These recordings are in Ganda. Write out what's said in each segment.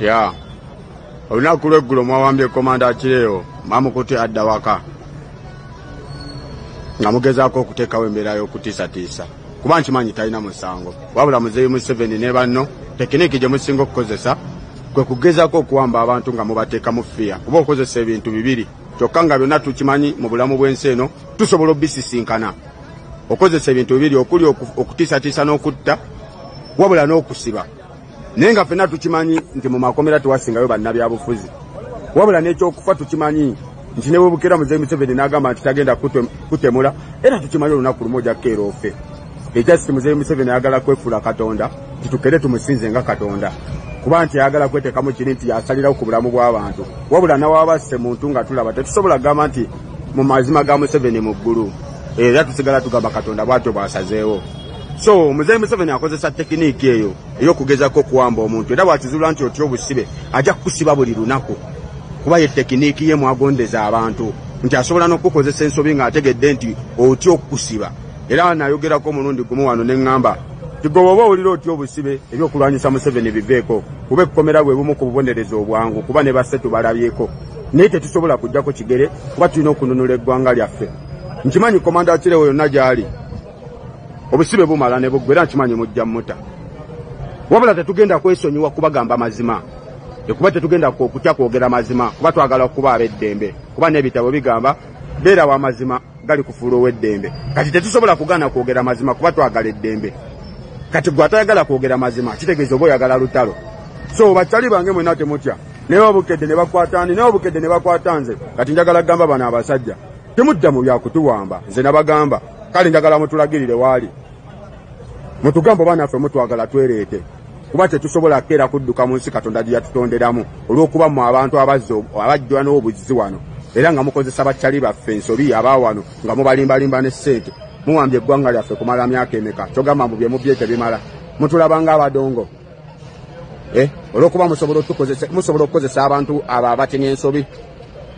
Ya olunaku lweggulo mwawambye Komanda Achileo, mwamukutte adda waka nga mugezaako okuteekawo embeera y'okutiisatiisa, kuba nkimanyi talina musango. Wabula Muzeeyi Museveni ne banno technique gye musinga okukozesa kwe kugezaako okuwamba abantu nga mubateekamu fear, kuba okozesa ebintu bibiri kyokka nga byonna tukimanyi mu bulamu bw'ensi eno tusobola obisisinkana. Okozesa ebintu bibiri okuli okutiisatiisa n'okutta, wabula n'okusiba. Naye nga ffenna tukimanyi nti mu makomera tewasingayo bannabyabufuzi, wabula n'ekyokufa tukimanyi nti ne bwe bukera Muzeeyi Museveni n'agamba nti tagenda kutemula, era tukimanyi olunaku lumu ojja kukeera ofe. Ekyasiti Muzeeyi Museveni ayagala kwefuula Katonda, titukere tumusinze nga Katonda, kuba nti ayagala kweteekamu kiri nti yasalirawo ku bulamu bw'abantu. Wabula nawabasse muntu nga tulaba tetusobola kugamba nti mu mazima ga Museveni mu ggulu, era tusigala tugamba Katonda bw'atyo bw'asazeewo. So Muzeeyi Museveni akozesa technique eyo ey'okugezako okuwamba omuntu, era bw'akizuula nti otya obusibe ajja kukusiba buli lunaku, kuba ye technique ye mwagondeza abantu nti asobola n'okukozesa ensobi ng'ategedde nti otya okukusiba. Era nayogerako omulundi gumu wano ne ŋŋamba nti gwe bw'oba owulira otya obusibe, ebyokulwanyisa Museveni biveeko, kuba ekkomera bwe bumu ku bubonerezo obwangu, kuba ne basse tubalabyeko. Naye tetusobola kujjako kigere, kuba tulina okununula eggwanga lyaffe. Nkimanyi Komanda Achileo yonna gy'ali obusibe bumala ne buggwa, era nkimanyi mujja mmuta. Wabula tetugenda kwesonyiwa kubagamba mazima, ekuba tetugenda okutya kwogera mazima, kuba twagala okuba ab'eddembe, kuba n'ebitabo bigamba beera wa mazima gali kufuula ow'eddembe. Kati tetusobola kugaana kwogera mazima kuba twagala eddembe. Kati gwe atayagala kwogera mazima kitegeeza oba oyagala lutalo. So bakyali bange mwenna temutya, naye obukedde ne bakwata ani, naye obukedde ne bakwata nze. Kati njagala kugamba bano abasajja temudda mu byakutuwamba. Nze nabagamba kale njagala mutulagirire waali, mutugambe oba naffe mutwagala twereete, kuba tetusobola kukeera kudduka mu nsi Katonda gye yatutonderamu olw'okuba mmwe abantu abajjwa n'obuzzi wano, era nga mukozesa bakyali baffe ensobi abawano nga mubalimbalimba ne ssente. Muwambye eggwanga lyaffe kumala myaka emeka? Kyogamba mbu bye mubbye tebimala, mutulaba ng'abadongo. Olw'okuba musobola okukozesa abantu abo abatemya ensobi.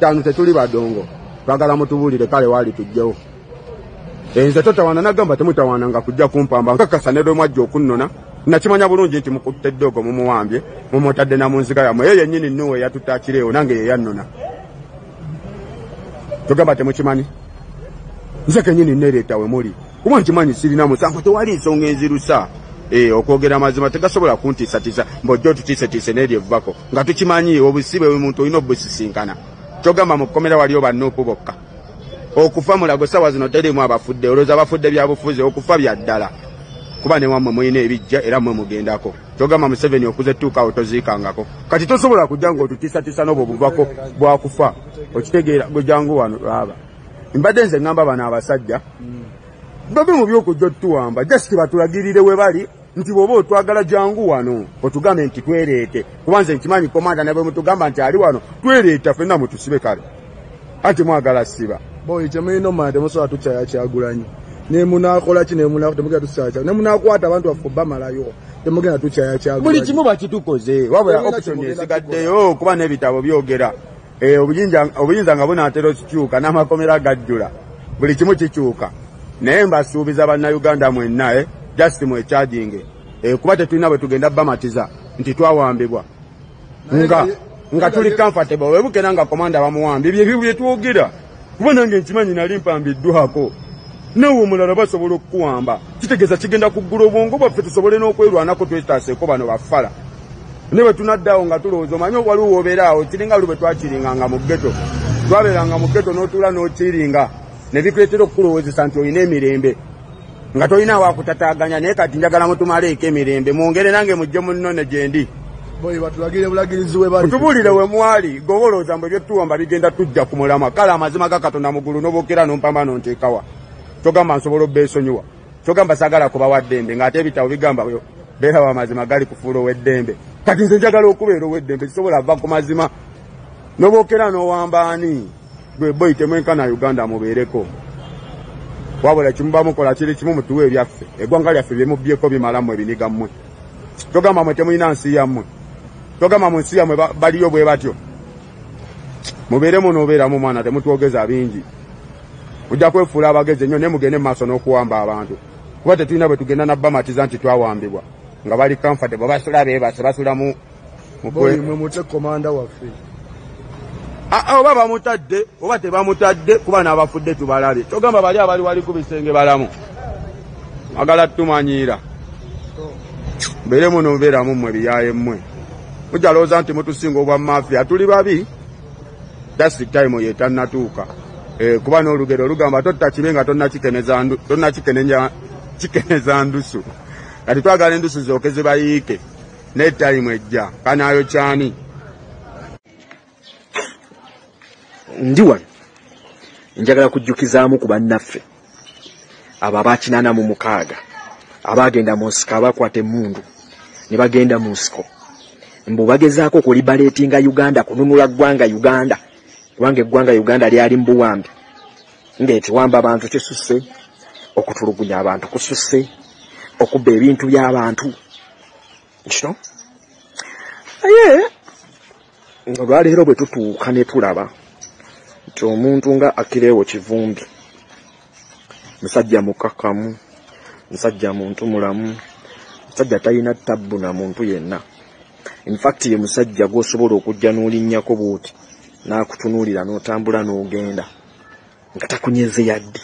Tano tetuli badongo, twagala mutubuulire kale waali tujjewo. Nze totawaana, nagamba temutawaana nga kujja kumpamba. Nkakasa ne lwe mwajja okunnona nakimanya bulungi nti mukutte eddogo, mumuwambye, mumutadde na mu nziga yammwe. Ye yennyini nnuwe eyatutte Achileo, nange ye yannona. Togamba temukimanyi, nze kennyini neereeta we muli, kuba nkimanyi sirina musango, tewali nsonga enzirusa. Okwogera amazima tegasobola kuntiisatiisa mbw'ojja otutiisetiise n'eryo evvako nga tukimanyi obusibe omuntu olina obusisinkana. Kyogamba mu kkomera waliyo bannuupu bokka. Okufa mulago ssaawa zino teriimu abafudde, olowooza abafudde byabufuzi? Okufa bya ddala, kuba ne wammwe mulina ebijja era mmwe mugendako. Kyogamba Museveni okuza ettuukaawo toziikangako. Kati tosobola kujja ng'otutiisatiisa n'obwo buvako bwakufa, okitegeera? Gwe jangu wano lwaba mbadde nze ŋŋamba bano abasajja bave mu by'okujja otuwamba, just batulagirire we bali nti bw'oba otwagala jangu wano otugambe nti twereete, kuba nze nkimanyi Komanda ne bwe mutugamba nti ali wano twereeta ffenna mutusibe. Kale anti mwagala siba. Boyi, kyemulina omanya temusobola tukyaya Kyagulanyi. Nemunakola ki, temugenda tukyaya, nemunakwata abantu baffe bamalayo, temugenda tukyaya Kyagulanyi. Buli kimu bakitukoze, wabula option esigaddeyo, kuba n'ebitabo byogera obuyinza nga bunaatera okukyuka n'amakomera gajjula, buli kimu kikyuka. Naye mbasuubiza Bannayuganda mwenna, just mwekyajinge, kuba tetulina bwe tugenda bamatiza nti twawambibwa nga tuli comfortable. Webukera nga Komanda bamuwambye, byebyo bye twogera, kuba nange nkimanyi nali mpambiddwako, nawe omulala basobola okukuwamba. Kitegeeza kigenda kuggula obwongo bwaffe tusobole n'okwerwanako, twetaaseeko bano bafala. Ne bwe tunaddawo nga tulowooza, omanyi waliwo wobeera awo kiringa lu bwe twakiringanga mu ghetto, twabeeranga mu ghetto n'otuula n'okiringa ne bikuleetera okukulowoozesa nti olina emirembe nga tolina wakutataaganya. Naye kati njagala mutumaleeko emirembe, mwongere nange mujje munnone gye ndi. Batulagire bulagirizi we bali. Mutubuulire we mwali. Goba olowooza mbu ebyetuwamba bigenda tujja ku mulamwa. Kale amazima ga Katonda mu ggulu n'obuukira n'ompamba n'onteekawa, kyogamba nsobola obbeesonyiwa? Kyogamba saagala kubawa ddembe ng'ate ebitabo bigamba beera wa mazima gali kufuula ow'eddembe? Kati nze njagala okubeera ow'eddembe, kisobola va ku mazima n'obookera n'owamba ani? Gwe boyi, temwenkana Uganda, mubeereko. Wabula kimuba mukola kiri kimu, mutuwe ebyaffe, eggwanga lyaffe byemubbyeko bimalamu ebiniga mmwe. Togamba mwe temulina nsi yammwe? Togamba mu nsi yammwe baliyo bwe batyo? Mubeere munoobeeramu mwana, temutwogeza bingi, mujja kwefuula abagezi ennyo. Naye mugende mu maaso n'okuwamba abantu, kuba tetulina bwe tugenda nabbamatiza nti twawambibwa nga bali comfortable, basula beebase, basula mu Mwe mute komanda waffe. Oba bamutadde oba tebamutadde, kuba n'abafudde tubalabye. Kyogamba bali abali wali ku bisenge balamu. Agala tumanyiira. Mbeere muno mbeeramu mmwe biyaaye mmwe. Mujja lowooza nti mutusinga obwa mafia, tuli babi. That's the time yetannatuuka. Kuba n'olugero olugamba totta kibe nga tonnakikeneza ndusu. Kati twagala endusu zooke zibayiike. Ne time ejja. Kanaayo kyani? Ndi wano njagala kujjukizaamu ku bannaffe abo aba 86 abagenda mu nsiko, abakwata emmundu ne bagenda mu nsiko mbu bagezaako okulibaleetinga Uganda, kununula ggwanga Uganda, kubanga eggwanga Uganda lyali mu buwambe, ng'ekiwamba abantu kisusse, okutulugunya abantu kususse, okubba ebintu by'abantu kino. Naye olwaleero bwe tutuuka ne tulaba nti omuntu nga Akirewo Kivumbi musajja mukakamu, musajja muntu mulamu, musajja talina tabbu na muntu yenna. In fact ye musajja gw'osobola okujja n'olinnyako bw'oti n'akutunuulira n'otambula n'ogenda nga takunyeze yadde.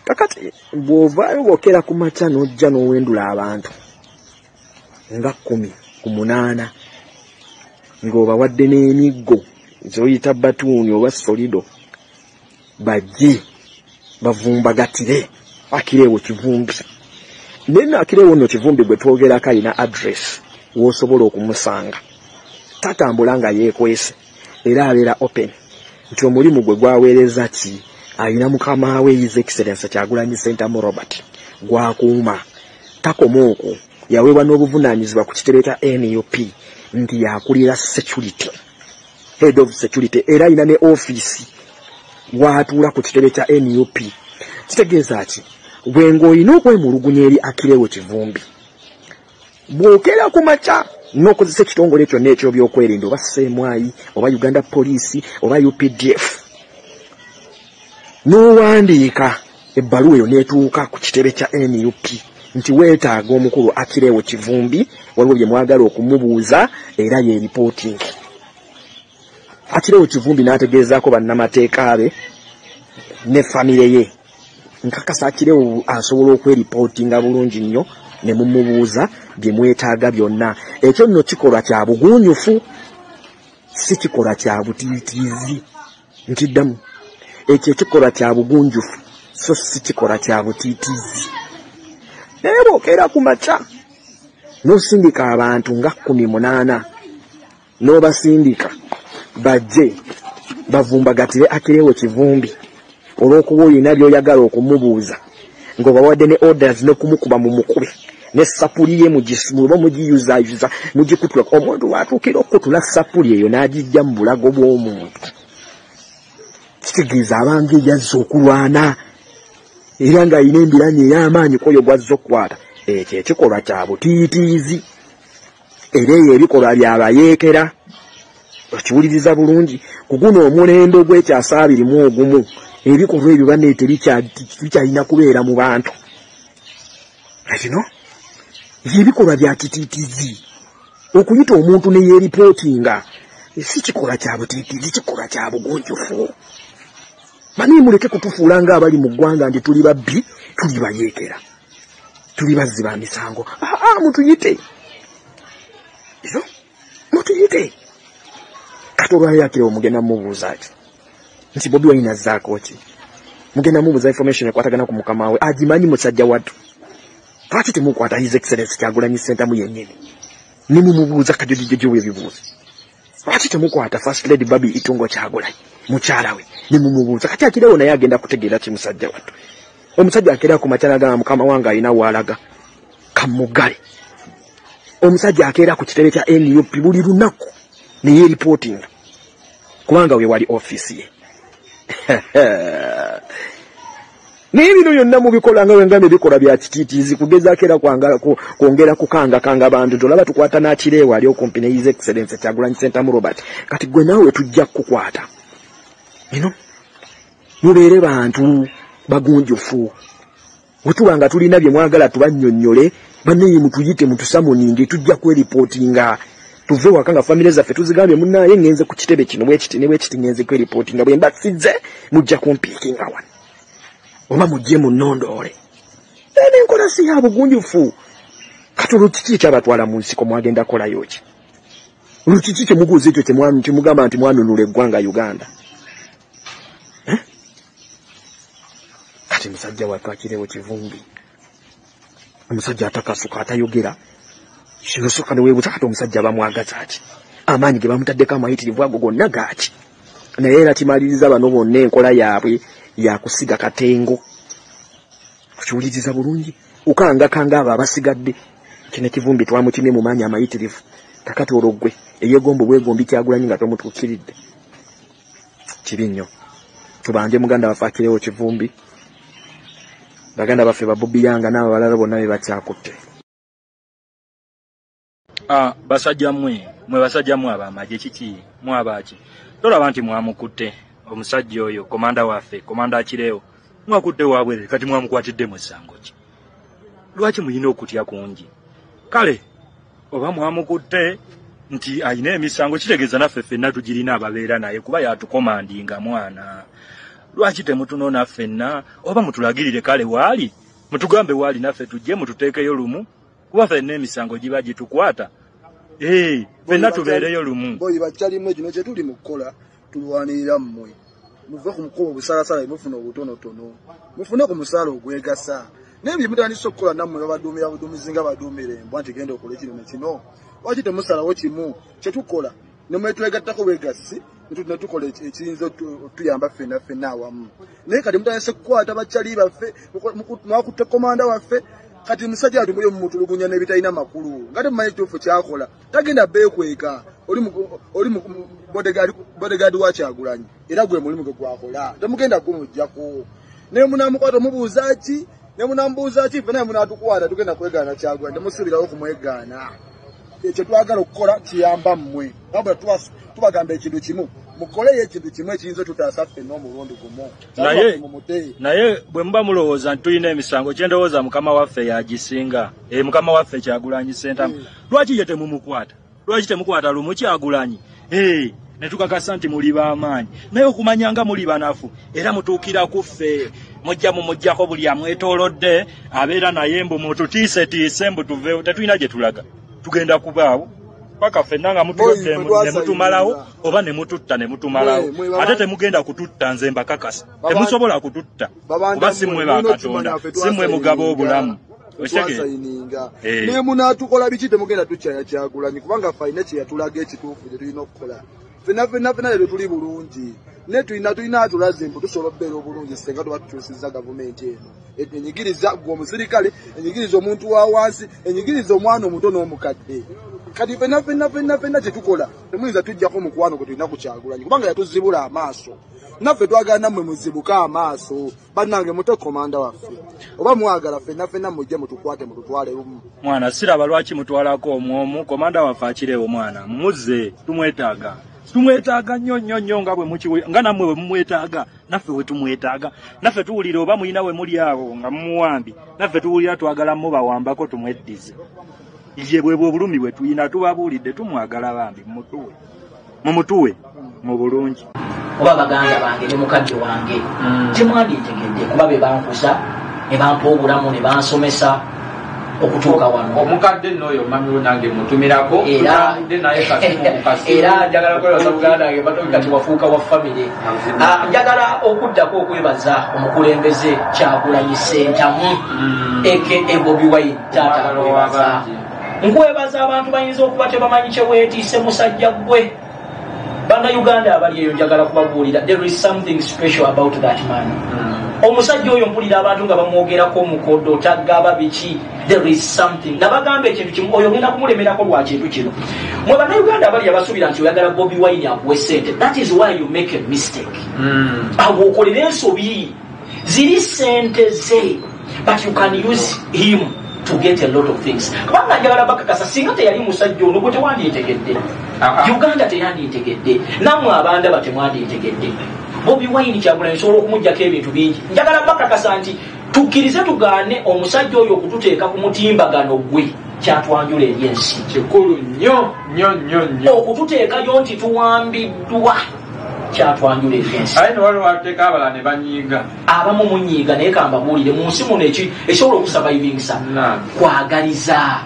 Kakati bw'ovaayo bw'okera ku makya n'ojja n'owendula abantu nga 10 ku 8 ng'obawadde n'emiggo zoyita batuuni oba solido, bajje bavumbagatire Akirewo Kivumbi. Naye Akirewo nno Kivumbi gwe twogerako alina address w'osobola okumusanga. Tatambula nga yeekwese, era abeera open nti omulimu gwe gwaweereza ki, alina mukama we His Excellency Kyagulanyi Ssentamu Robert gwakuuma. Takoma okwo, yaweebwa n'obuvunaanyizibwa ku kitebe kya NUP nti yakulira security, head of security, era alina ne ofiisi w'atuula ku kitebe kya NUP. Kitegeeza ki? Gwe ng'olina okwemulugunya eri Akirewo Kivumbi, bw'okeera ku makya n'okozesa ekitongole kyonna eky'ebyokwerinda oba CMI oba Uganda Police oba UPDF, n'owandiika ebbaluwa eyo n'etuuka ku kitebe kya NUP nti weetaaga omukulu Akirewo Kivumbi, waliwo bye mwagala okumubuuza, era ye reporting. Akirewo Kivumbi n'ategeezaako bannamateeka be ne famire ye. Nkakasa Akirewo asobola okweripootinga bulungi nnyo ne mumubuuza bye mwetaaga byonna. Ekyo nno kikolwa kya bugunjufu, si kikolwa kya butiitiizi. Nkiddamu, ekyo ekikolwa kya bugunjufu so si kikolwa kya butiitiizi. Naye bw'okeera ku makya n'osindika abantu nga 18 n'obasindika bajje bavumbagatire Akirewo Kivumbi olw'okuba olina by'oyagala okumubuuza, ng'obawadde ne orders n'okumukuba mu mukube ne sapuli ye oba mugiyuzaayuza mugikutula. Omuntu w'atuukira okukutula sapuli eyo n'agijja mu bulago bw'omuntu, kitegeeza abanga eyazze okulwana era ng'alina embiranye ey'amaanyi kw'oyo gw'azze okukwata. Ekyo ekikolwa kya butiitiizi, era eyo ebikolwa byabayeekera. Okiwuliriza bulungi, ku guno omulembe ogw'ekyasa 21 ebikolwa ebyo banne tebikyalina kubeera mu bantu. Kino ebikolwa bya kitiitiizi. Okuyita omuntu ne yeeripootinga si kikolwa kya butiitiizi, kikolwa kya bugunjufu. Bani muleke kutufuula ng'abali mu ggwanga nti tuli babbi, tuli bayeekera, tuli bazzi ba misango. Mutuyite, mutuyite. Kati olwaleero Akirewo mugenda mumubuuza ki? Nti Bobi Wine azzaako ki? Mugenda mumubuuza information ekwatagana ku mukama we, agimanyi musajja wattu. Lwaki temukwata His Excellency Kyagulanyi Ssentamu yennyini ne mumubuuza kajojijojo w'ebibuuzo? Lwaki temukwata First Lady Barbie Itungo Kyagulanyi mukyala we ne mumubuuza? Kati Akirewo naye agenda kutegeera ki musajja wattu? Omusajja akeera ku makya n'agamba mukama wange alina w'alaga, kamuggale. Omusajja akeera ku kitebe kya NUP buli lunaku ne yeeripootinga kubanga we wali ofiisi ye. Naye bino byonna mubikola nga wengamba ebikolwa bya kitiitiizi, kugezaako era kwongera kukangakanga abantu. Tolaba tukwata n'Akirewo ali okumpi ne His Excellency Kyagulanyi Ssentamu Robert. Kati gwe naawe tujja kukukwata. Mubeere bantu bagunjufu. Bwe tuba nga tulina bye mwagala tubannyonnyole, bannange mutuyite mutusamuninge, tujja kweripootinga. Tuve waka nga famire zaffe tuzigambye munnaye ngenze ku kitebe kino bwekiti ne bwekiti ngenze ku report nga bwe mbasidze mujja kumpiikinga wano oba mujje munnondoole. Eno enkola si ya bugunjufu. Kati olwo kiki ekyabatwala mu nsiko mwagenda kolayo ki? Olwo kiki kyemuguza ekyo kyemugamba nti mwanunula eggwanga Uganda? Kati musajja wattu Akirewo Kivumbi, omusajja atakasuka atayogera, kirosoka ne weebuuza kati omusajja bamwagaza ki? Amaanyi ge bamutaddeko amayitirivu ago gonna gaaki? Naye era kimaliriza bano bonna enkola yaabwe yakusiga katengo. Okiwuliriza bulungi, okangakanga abo abasigadde. Kino Kivumbi twamukimye mu maanyi amayitirivu. Kakati olwo ggwe eyeegomba obwegombi Kyagulanyi nga tomutuukiridde, kibi nnyo. Tubanje muganda waffe Akirewo Kivumbi, baganda baffe ba Bobi Yanga n'abo abalala bonna be bakyakutte. Basajja mmwe, mwe basajja mmwe ab'amagye kiki mwabaki? Tolaba nti mwamukutte omusajja oyo komanda waffe, komanda Akirewo mwakutte wabwerere, kati mwamukwatidde musango ki? Lwaki muyina okutya kungi? Kale oba mwamukutte nti ayina emisango, kitegeeza naffe ffenna tugirina ababeera naye kuba yatukomandinga mwana. Lwaki temutunona ffenna oba mutulagirire kale waali, mutugambe waali naffe tujje mututeekeyo lumu, kuba ffenna emisango giba gitukwata. Ffenna tubeereyo lumu. Boyi bakyalimu kino kye tuli mu kukola, tulwanirira mmwe. Muve ku mukubo obusalasala mufuna obutonotono, mufune ku musaala ogwegasa. Naye bye mutandise okukola nammwe babaduumira buduumizi nga baduumira embwa nti genda okole kino ne kino. Lwaki temusalawo kimu kye tukola ne mwetwegattako bwegassi ne tukola ekiyinza otuyamba ffenna ffenna awamu? Naye kati mutandise kukwata bakyali baffe, mwakutte komanda waffe. Kati musajja ati muli mumutulugunya n'ebitalina makulu nga temumanyi kituufu kyakola. Tagenda beekweka, oli bodyguard wa Kyagulanyi era gwe mulimu gwe gwakola, temugenda gumuggyako. Naye munaamukwata mubuuza ki? Ne munambuuza ki? Ffenna munaatukwata tugenda kwegaana Kyagulanyi, temusuubirawo kumwegaana. Ekyo twagala okukola kiyamba mmwe. Wabula tubagamba ekintu kimu, mukoleyo ekintu kimu ekiyinza otutaasa ffenna omulundi gumu. Naye bwe muba mulowooza nti tulina emisango, kye ndowooza mukama waffe yagisinga. Mukama waffe Kyagulanyi Ssentamu, lwaki ye temumukwata? Lwaki temukwata lumu Kyagulanyi? Ne tukakasa nti muli b'amaanyi, naye okumanya nga muli banafu era mutuukira ku ffe. Mujja mumuggyako buli amwetoolodde abeera naye mbu mututiisetiise mbu tuveewo. Tetulina gye tulaga, tugenda kubaawo paka ffenna nga mutulodde ne mutumalawo oba ne mututta ne mutumalawo. Ate temugenda kututta, nze mbakakasa temusobola kututta kuba si mmwe ba Katonda, si mmwe mugaba obulamu. Naye munaatukola biki? Temugenda tukyaya Kyagulanyi kubanga ffe alina kye yatulaga ekituufu kye tulina okukola. Ffenna ffenna ffenna leero tuli bulungi, naye tulina atulaze mbu tusobola okubeera obulungi singa tuba tukyusizza gavumenti eno. Enyigiriza gwe omusirikale, enyigiriza omuntu wa wansi, enyigiriza omwana omuto n'omukadde. Kati ffenna ffenna ffenna ffenna kye tukola temuyinza tujjako omukwano gwe tulina ku Kyagulanyi kubanga yatuzibula amaaso. Naffe twagala nammwe muzibuke amaaso. Bannange mute komanda waffe, oba mwagala ffenna ffenna mujje mutukwate mututwale lumu. Mwana siraba lwaki mutwalako omwomu. Komanda waffe Akirewo mwana muzze, tumwetaaga, tumwetaaga nnyo nnyo nnyo nga bwe mukiwe, nga nammwe bwe mumwetaaga naffe we tumwetaaga. Naffe tuwulira oba mulina we muli awo nga mumuwambi, naffe tuwulira twagala mubawambako tumweddize. Ye bwe obulumi bwe tulina tubabuulidde, tumwagala bambi, mumutuwe, mumutuwe mu bulungi. Oba baganda bange ne mukadde wange temwandintegedde kuba be bankuza ne bampa obulamu ne bansomesa okutuuka wano. Omukadde nno oyo mami nange mutumirako, tutambudde naye kasimu mu kasimu. Era njagala kwebaza muganda wange Batobi kati wafuuka wa famire. Njagala okuddako okwebaza omukulembeze Kyagulanyi Ssentamu aka Bobi Wine. Taata nkwebaza, nkwebaza. Abantu bayinza okuba tebamanyi kye weetiise musajja ggwe. Bannayuganda abali eyo njagala kubabuulira, there is something special about that man. Omusajja oyo mpulira abantu nga bamwogerako omukodo tagaba biki, there is something. Nabagamba ekintu kimu, oyo ngenda kumulemerako lwa kintu kino. Mwe bannayuganda abali abasuubira nti oyagala Bobi Wine akuwe sente, that is why you make a mistake. Awo okolera ensobi, ziri sente ze, but you can use him to get a lot of things. Kubanga njagala bakakasa singa teyali musajja ono gwe tewandyetegedde, Uganda teyandyetegedde, nammwe abandaba temwandyetegedde. Bobi Wine Kyagulanyi nsobola okumugjako ebintu bingi. Njagala bakakasa nti tukkirize tugaane omusajja oyo okututeeka ku mutimbagano gwe. Kyatwanjula eri ensi. Kikulu nnyo nnyo nnyo nnyo. Okututeekayo nti tuwambiddwa kyatwanjula eri ensi. Aye waliwo ateeka abalala ne banyiiga. Abamu munyiiga, naye kambabuulire, mu nsi muno ekisobola okusurvivingisa kwagaliza.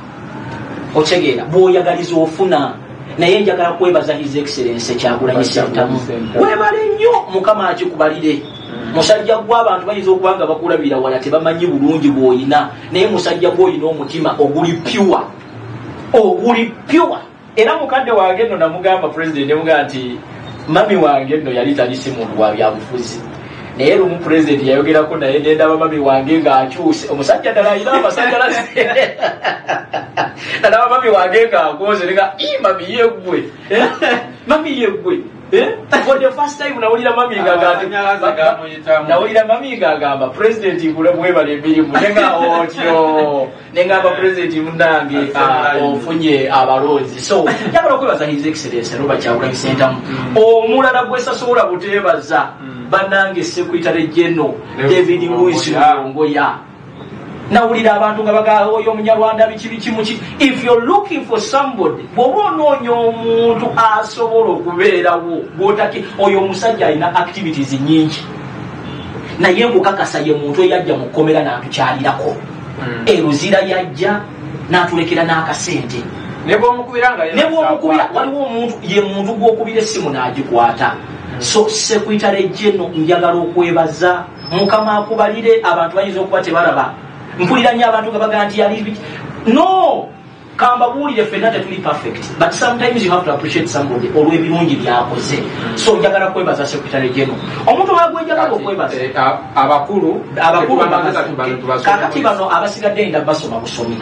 Otegeera, bw'oyagaliza ofuna. Naye njagala kwebaza His Excellence Kyagulanyi Ssentamu, webale nnyo, Mukama akikubalire. Musajja gwe, abantu bayinza okuba nga bakulabira wala, tebamanyi bulungi bw'oyina, naye musajja gw'oyina omutima oguli pure, oguli pure. Era mukadde wange nno namugamba, president, nemugamba nti mami wange nno yali tali si muntu wa byabufuzi, naye lumu president yayogerako naye, nendaba mami wange ng'akyuse. Omusajja ddala ayina amasanyalaze. Nalaba mami wange ng'agonze, nenga i mami yeggwe, mami yeggwe. For the first time nawulira mami ng'agamba, nawulira mami ng'agamba, "President, mwebale emirimu." Nenga otyo nengamba, "President munange, ofunye abalonzi." So njagala okwebaza His Excellence Robert Kyagulanyi Ssentamu. Omulala gwe sasobola buteebaza, bannange, Secretary General David Lewis Rubongoya. Nawulira abantu nga bagaa oyo omunyarwanda biki biki muki. If you're looking for somebody, bw'oba onoonya omuntu asobola okubeerawo gwotaki, oyo omusajja alina activities nyingi, naye nkukakasa ye muntu eyajja mu kkomera n'atukyalirako. Eruzira yajja n'atulekera n'akasente. Ne bwomukubira nga Ne bwomukubira, waliwo omuntu, ye muntu gw'okubira essimu n'agikwata. So Secretary General, njagala okwebaza, Mukama akubalire. Abantu bayinza okuba tebalaba, mpulira nnyo abantu nga bagaa nti yali no. Kambabuulire, ffenna tetuli perfect, but sometimes you have to appreciate somebody olw'ebirungi byakoze. So njagala kwebaza Secretary General. Omuntu omulala gwe njagala okwebaza, abakulu. Abakulu, kakati bano abasigadde nda basoma busomi,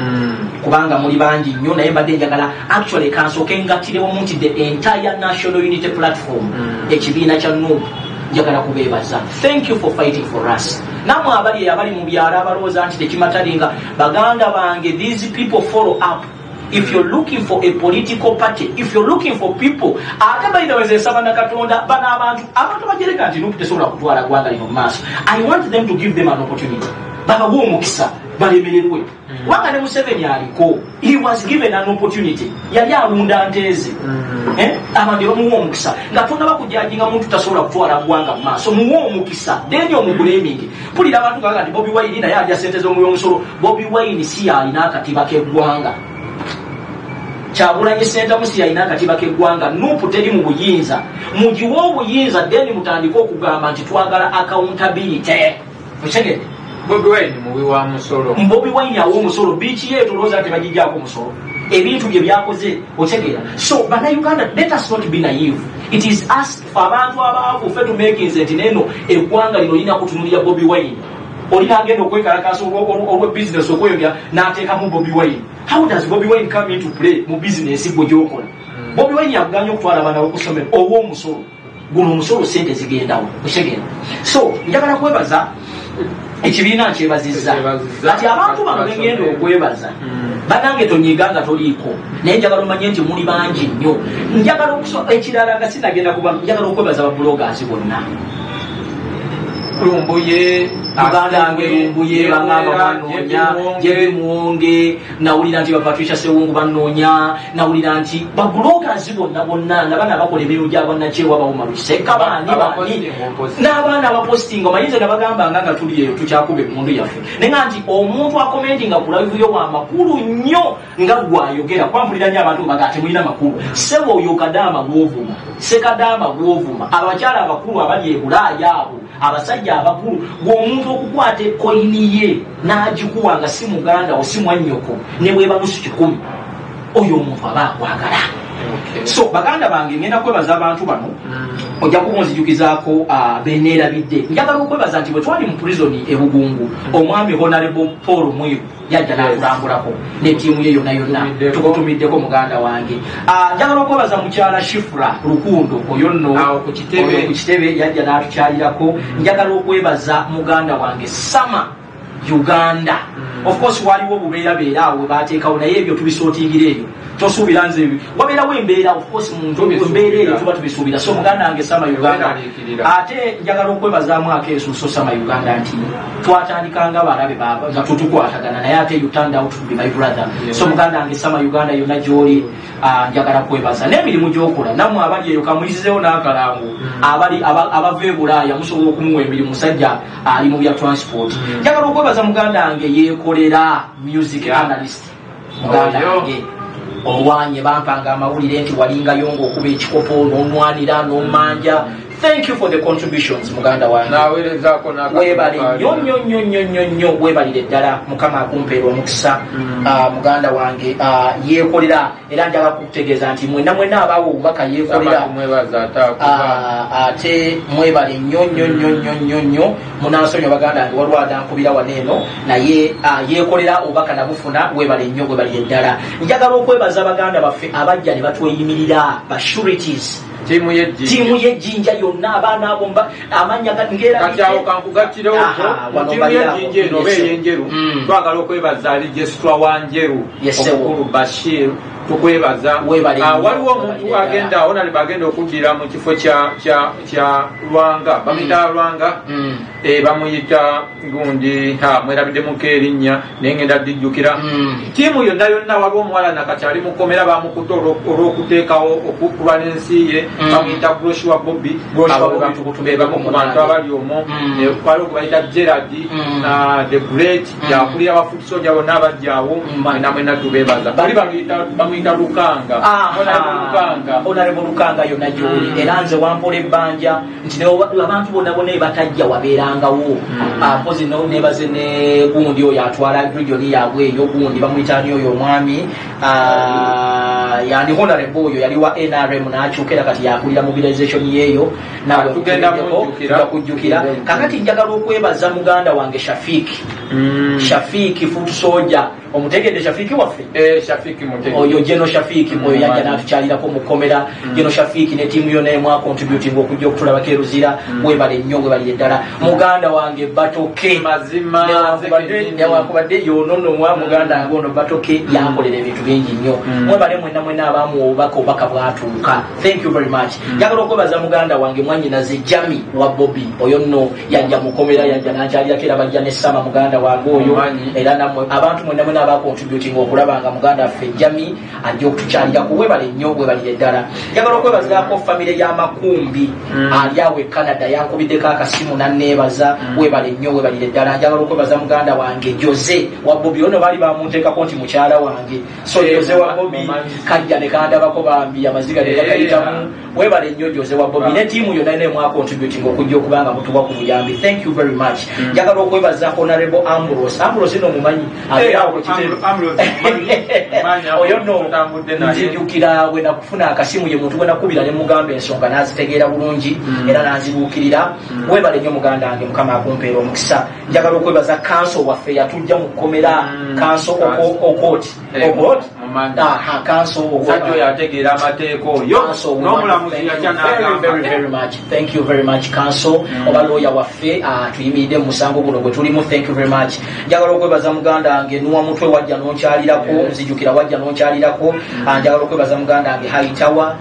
kubanga muli bangi nnyo, naye mbadde njagala actually kansooke ngattirewo nti the entire National Unity Platform, ekibiina kya NUP, njagala kubeebaza. Thank you for fighting for us. Nammwe abali abali mu byalo abalowooza nti tekimatalinga, baganda bange, these people follow up. If you're looking for a political party, if you're looking for people, ate by the way, nsaba na Katonda, bano abantu bajereka nti NUP tesobola kutwala gwanga lino mu maaso, I want them to give them an opportunity, babawe omukisa balemererwe, kubanga ne Museveni aliko, he was given an opportunity. Yali alunda nteeze. Eh? Abantu bamuwa omukisa. Nga tonaba kujudginga muntu tasobola kutwala ggwanga mu maaso, muwe omukisa, then omublaminge. Mpulira abantu gaga nti Bobi Wine naye alya sente z'omuwi omusolo. Bobi Wine si yalina akatiba k'eggwanga. Kyagulanyi Ssentamu si yalina akatiba k'eggwanga. NUP teri mu buyinza. Mugiwe obuyinza, then mutandike okugamba nti twagala accountability. Okitegedde? Bobi Wine muwi wa musolo. Bobi Wine awa omusolo. Biiki ye tulowooza nti bagijjaako omusolo, ebintu bye byakoze. Otegeera? So Bannayuganda, let us not be naive. It is us, fe abantu abaavu, ffe tumakinze nti neeno eggwanga lino lirina kutunulira Bobi Wine. Olina agenda okwekalakasa olw'ebizinesi okweyongera n'ateekamu Bobi Wine. How does Bobi Wine come into play mu bizinesi gwe gyokola? Bobi Wine yakuganya okutwala abaana bokusomero owa omusolo guno, omusolo sente zigendawo. Otegeera? So njagala kwebaza ekibiina, nkyebazizza. Kati abantu bano bengenda okwebaza, banange, tonyiga nga toliiko, naye njagala omanye nti muli bangi nnyo. Njagala ekirala nga sinagenda kuba, njagala okwebaza babloggers bonna. Lumbuye. Muganda wange Lumbuye, bagamba banoonya Jebi Muwonge, nawulira nti bapatricia Sewungu banoonya, nawulira nti babloggers bonna bonna, nabana bakola emirimu gyabannakyewa, bawuma luseka, baani baani, n'abaana abapostinga. Omanyi nze nabagambanga nga tuli eyo tukyakuba emundu yaffe, naye nga nti omuntu acommentinga ku live yo wa makulu nnyo nga gwayogera, kwampulira nnyo abantu baga temulina makulu. Sebo, oyo kadaama gwovuma, sekadaama gwovuma, abakyala abakulu abali e Bulaaya, abo abasajja abakulu, gweomuntu okukwata ekoyini ye n'agikuwa nga si muganda wo, si mwannyoko, ne bweba nusu 100, oyo omuntu aba akwagala. So baganda bange, ngenda kwebaza abantu bano, ojja kuba onzijukizaako beneerabidde. Njagala okwebaza nti bwe twali mu prison e Bugungu, omwami Honorable Paul Mwiru yajja n'atulambulako ne ttiimu ye yonna yonna. Tukutumiddeko, muganda wange. Njagala okwebaza mukyala Shifra Lukundo, oyo nno ku Kitebe yajja n'atukyalirako. Njagala okwebaza muganda wange Sama Uganda. Of course waliwo obubeerabeera awo webateekawo, naye ebyo tubisortingira eyo. Tosuubira nze wabeerawo embeera, of course muntu embeera eyo tuba tubisuubira. So muganda wange Sama Uganda, ate njagala okwebazaamu akeesuuso Sama Uganda nti twatandikanga balabe nga tutukwatagana, naye ate you turned out to be my brother. So muganda wange Sama Uganda yonna gy'oli, njagala kwebaza n'emirimu gy'okola. Nammwe abali eyo kamuyisizeewo n'akalango, abali abava e Bulaaya musobola okumuwa emirimu, musajja ali mu bya transport. Njagala okwebaza muganda wange Yeekolera, music analyst. Muganda wange olwanye bampanga amawulire nti walingayo ng'okuba ekikopo n'onwanira n'omanja. Thank you for the contributions, muganda wange. Webale nnyo nnyo nnyo nnyo nnyo nnyo, webalire ddala. Mukama akumpeera omukisa. Muganda wange Yeekolera, era njagala kukutegeeza nti mwenna mwenna abaawo obubaka Yeekolera, ate mwebale nnyo nnyo nnyo nnyo nnyo nnyo. Munansonyiwa baganda wange, waliwo adankubira wano eno, naye Yeekolera obubaka nabufuna. Webale nnyo, webalire ddala. Njagala okwebaza baganda baffe abajja ne batweyimirira, ba sureties, tiimu y'ejjinja yonna, abaana abo amanya. Kati awo kankugattirewo mu tiimu y'ejjinja eno oba ey'enjeru. Twagala okwebaza registrar wa Njeru, omukulu Bashir, tukwebaza. Waliwo omuntu agenda honorable agenda okuddira mu kifo kya Lwanga, bamuyita Lwanga, bamuyita gundi, mwerabiddemuko erinnya naye ngenda ddijjukira. Tiimu yonna yonna, waliwo omuwala nakati ali mukomera, bamukutte olw'okuteekawo okulwana ensi ye, bamuyita Groshua Bobby. Bamu ku bantu abali omwo waliwo gwe bayita Gerard the Great, yakulira ba foot soldier bonna abajjaawo. Mwena mwena tubeebaza. Bali bamuyita Lukanga, Lukanga. Honorable Lukanga yonna gyoli, era nze wampola ebbanja nti abantu bonna bonna ebatajja wabeerangawo. Mpozi nebaze ne gundi oyo atwala region yaabwe eyo, gundi bamuyita ani oyo omwami yani honorable oyo yali wa NRM n'akyukira, kati yakulira mobilization yeeyo. Nawe kujjukira. Kakati njagala okwebaza muganda wange Shafiki, Shafiki foot soldier. Omutegedde Shafiki waffe? Shafiki. Oyo Geno Shafiki oyo yajja n'atukyalirako mukomera. Geno Shafiki ne tiimu yonna emu acontributing okujja okutulabako eruzira, webale nnyo, webalire ddala. Muganda wange Batoke, newankubadde yononomwa, muganda wange ono Batoke yankolera ebintu bingi nnyo. Mwebale mwenna mwenna abamu obubaka, obubaka bwatuuka, thank you very much. Njagala okwebaza muganda wange mwanyinaze Jami wa Bobi, oyo nno yajja mukomera, yajja nankyalirako, era bajja ne Sama muganda wange oyo. Era nammwe abantu mwenna mwenna abacontributing okulaba nga muganda waffe Jami ajja okutukyalirako, webale nnyo, webalire ddala. Njagala okwebazaako famire y'Amakumbi ali awo e Canada, yankubiddeko akasimu nanneebaza, webale nnyo, webalire ddala. Njagala okwebaza muganda wange Jose wa Bobi, ono baali bamunteekako nti mukyala wange, so Jose wa Bobi kajja ne kandabako, bambi amaziga ne gakayitamu. Webale nnyo Jose wa Bobi ne tiimu yonna ena emwacontributing okujja okuba nga mutuwa ku buyambi, thank you very much. Njagala okwebaza Honorable Ambrose. Ambrose no mumanyi, abeerawo ku kitebe oyo nno nzijukira bwe nakufuna akasimu, ye muntu gwe nakubira ne mugamba ensonga n'azitegeera bulungi era n'azibuukirira. Webale nnyo muganda wange, Mukama akumpeera omukisa. Njagala okwebaza counsel waffe yatujja mu kkomera, counsel Okot. Okot, aha, counsel. Omusajja oyo ategeera amateeka oyo, n'omulamuzi yajja n'agamba. Very much, thank you very much, counsel oba lawyer waffe tuyimiridde mu musango guno gwe tulimu, thank you very much. Njagala okwebaza muganda wange Nuwa Mutwe, wajja n'onkyalirako, nzijukira wajja n'onkyalirako. Njagala okwebaza muganda wange Haitawa.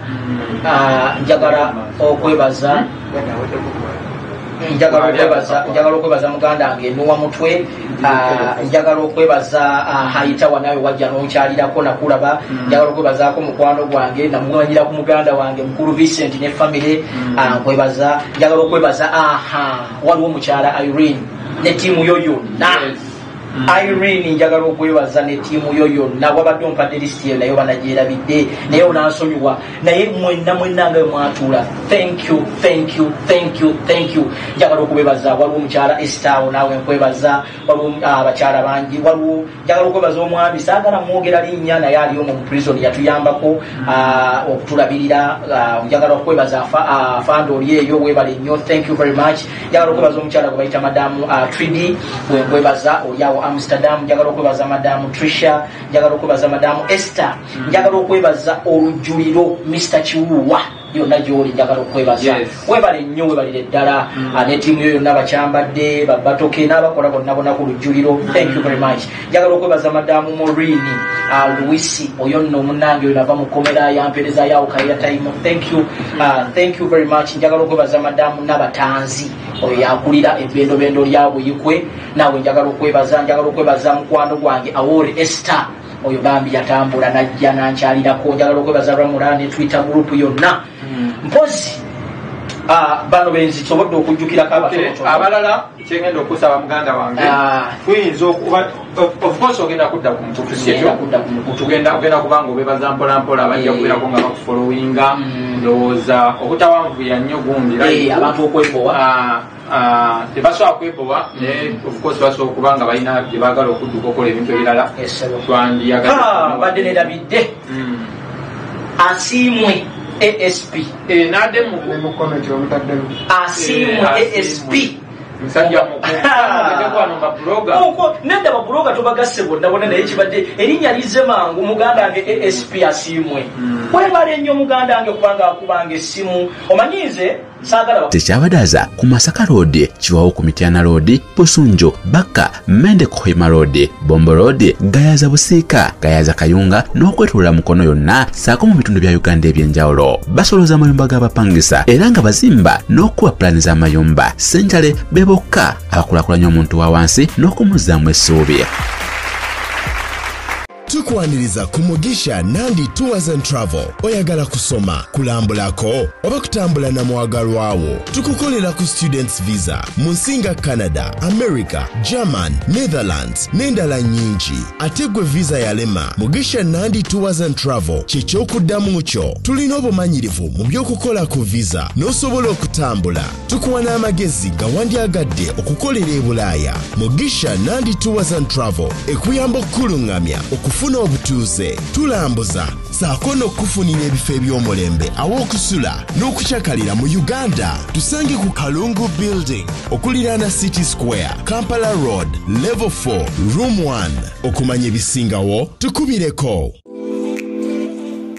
Njagala okwebaza muganda wange Nuwa Mutwe. Njagala okwebaza Haitawa, nawe wajja n'onkyalirako nakulaba. Njagala okwebazaako mukwano gwange namumanyira ku muganda wange mukulu Vincent ne famire, nkwebaza. Njagala okwebaza, aha, waliwo omukyala Irene ne tiimu yo yonna. Irene, njagala okwebaza ne tiimu yo yonna. Wabadde ompadde lisiti eyo naye banagyerabidde, naye onansonyiwa. Naye mwenna mwenna nga mwatuula, thank you, thank you, thank you, thank you. Njagala okubebaza. Waliwo omukyala Estaawo, naawe nkwebaza. Waliwo abakyala bangi. Waliwo, njagala okwebaza omwami, saagala mwogera linnya, naye ali omwo mu prison yatuyambako okutulabirira. Njagala okwebaza afande oli eyo, webale nnyo, thank you very much. Njagala okwebaza omukyala gwe bayita madamu Tridi, wenkwebaza oli awo Amsterdam. Njagala okwebaza madamu Trisha. Njagala okwebaza madamu Esther. Njagala okwebaza olujuliro Mr Kiwuwa. Yonna gy'oli njagala okwebaza. Webale nnyo, webalire ddala ne ttiimu yo yonna, bakyambadde babatoke n'abakola bonna bonna ku lujjuliro. Thank you very much. Njagala okwebaza Madamu Morini Luisi, oyo nno omunnange oyo nava mu kkomera yampeereza yawuka time. Thank you, thank you very much. Njagala okwebaza Madamu Nabatanzi, oyo yakulira ebbendobendo lya Buyikwe, naawe njagala okwebaza. Njagala okwebaza mukwano gwange Awori Esther, oyo bambi yatambula najja nankyalirako. Njagala okwebaza Ramula ne Twitter group yonna. Mpozi bano benzi sobodde okujjukirako abatonotono. Abalala kyengenda okusaba muganda wange, tuyinza okuba, of course ogenda kudda ku mukutu, si ekyo? Tugenda ogenda kubanga obebaza mpola mpola, bajja kubeerako nga bakufollowinga. Ndowooza obutawanvuya nnyo gundi abantu okwebowa. Tebasobola kwebowa, naye of course basobola okuba nga balina gye baagala okudduka okukola ebintu ebirala. Twandiyagala badde nerabidde Asiimwe ASP. Nadde Asiimwe ASP. Musajja mukulu. Nedda, babuloga tubagasse bonna bonna, naye kibadde erinnya lizze mangu. Muganda wange ASP Asiimwe, webale nnyo muganda wange, kubanga akubanga essimu. Omanyize saagala. Tekyabadaza ku Masaka Road, Kiwawo ku Mityana Road, Busunju, Bakka, Mende Kohima Road, Bombo Road, Gayaza Busiika, Gayaza Kayunga n'okwetoloola Mukono yonna ssaako mu bitundu bya Uganda eby'enjawulo. Basoloza amayumba g'abapangisa era nga bazimba n'okuba pulaani z'amayumba. Senjale be bokka abakulaakulanya omuntu wa wansi n'okumuzzaamu essuubi. Tukwaniriza ku Mugisha Nandi Tours and Travel. Oyagala kusoma, kulambulako oba kutambula na mwagalwawo? Tukukolera ku students visa mu nsi nga Canada, America, German, Netherlands n'endala nnyingi. Ate gwe visa yalema, Mugisha Nandi Tours and Travel kyekyokuddamu kyo. Tulina obumanyirivu mu by'okukola ku visa n'osobola okutambula. Tukuwa n'amagezi nga wandyagadde okukolera e Bulaaya. Mugisha Nandi Tours and Travel ekuyamba okukuluŋŋamya okufuna obutuuze, tulambuza saako n'okufunira ebifo eby'omulembe aw'okusula n'okukyakalira mu Uganda. Tusange ku Kalungu Building okuliraana City Square, Kampala Road, Level 4, Room 1. Okumanya ebisingawo tukubireko.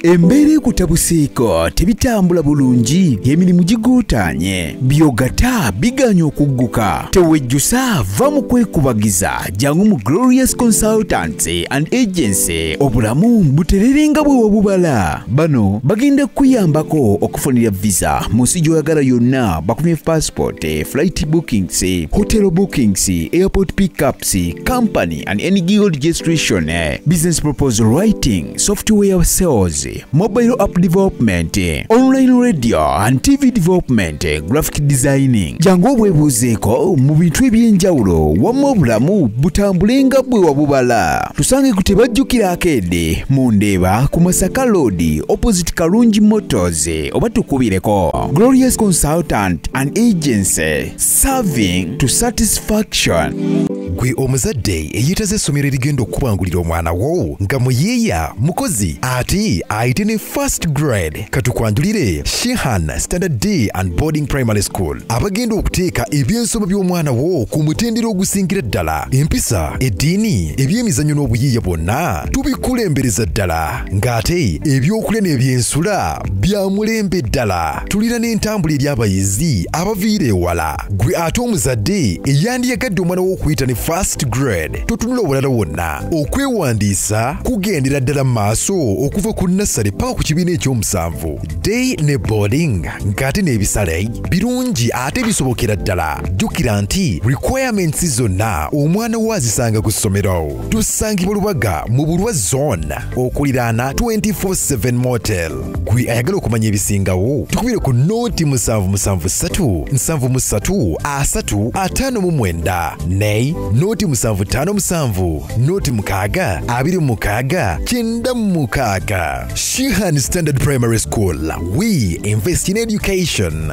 Embeera ekutabuseeko, tebitambula bulungi, emirimu gigootaanye, byogata biganya okugguka. Tewejjusa, va mu kwekubagiza, jangu mu Glorious Consultancy and Agency, obulamu buterere nga bwe wabubala. Bano bagenda kukuyambako okufunira visa mu nsi gy'oyagala yonna, bakumye passport, flight bookings, hotel bookings, airport pickups, company and any guild registration, business proposal writing, software sales, mobile app development, online radio and TV development, graphic designing. Jangu obwebuuzeeko mu bintu eby'enjawulo, wamma obulamu butambule nga bwe wabubala. Tusange ku Tebajjukira Arcade mu Ndeeba ku Masaka Road opposite Kalungi Motors, oba tukubireko. Glorious Consultant and Agency, serving to satisfaction. Gwe omuzadde eyeetaze essomero erigenda okukubangulira omwana wo nga muyiiya, mukozi ate ayite ne first grade, katukwanjulire Shehan Standard Day and Boarding Primary School, abagenda okuteeka ebyensoma by'omwana wo ku mutendera ogusingira ddala. Empisa, eddiini, ebyemizannyo n'obuyiiya bwonna tubikulembereza ddala, ng'ate ebyokulya n'ebyensula bya mulembe ddala. Tulina n'entambula eri abayizi abaviira ewala. Gwe ate omuzadde eyandiyagadde omwana wo okuyita ne first grade, totunula obulala wonna. Okwewandiisa kugendera ddala mu maaso okuva ku nursery paka ku kibiina ekyomusanvu, day ne boarding, ng'ate n'ebisale birungi ate bisobokera ddala. Jjukira nti requirements zonna omwana wo azisanga ku ssomero. Tusangibwa Lubaga mu Bulwa Zone okuliraana 24/7 Motel. Gwe ayagala okumanya ebisingawo tukubire ku 0773 73 3 59 ne 0757 06 26 96. Shehan Standard Primary School. We invest in education.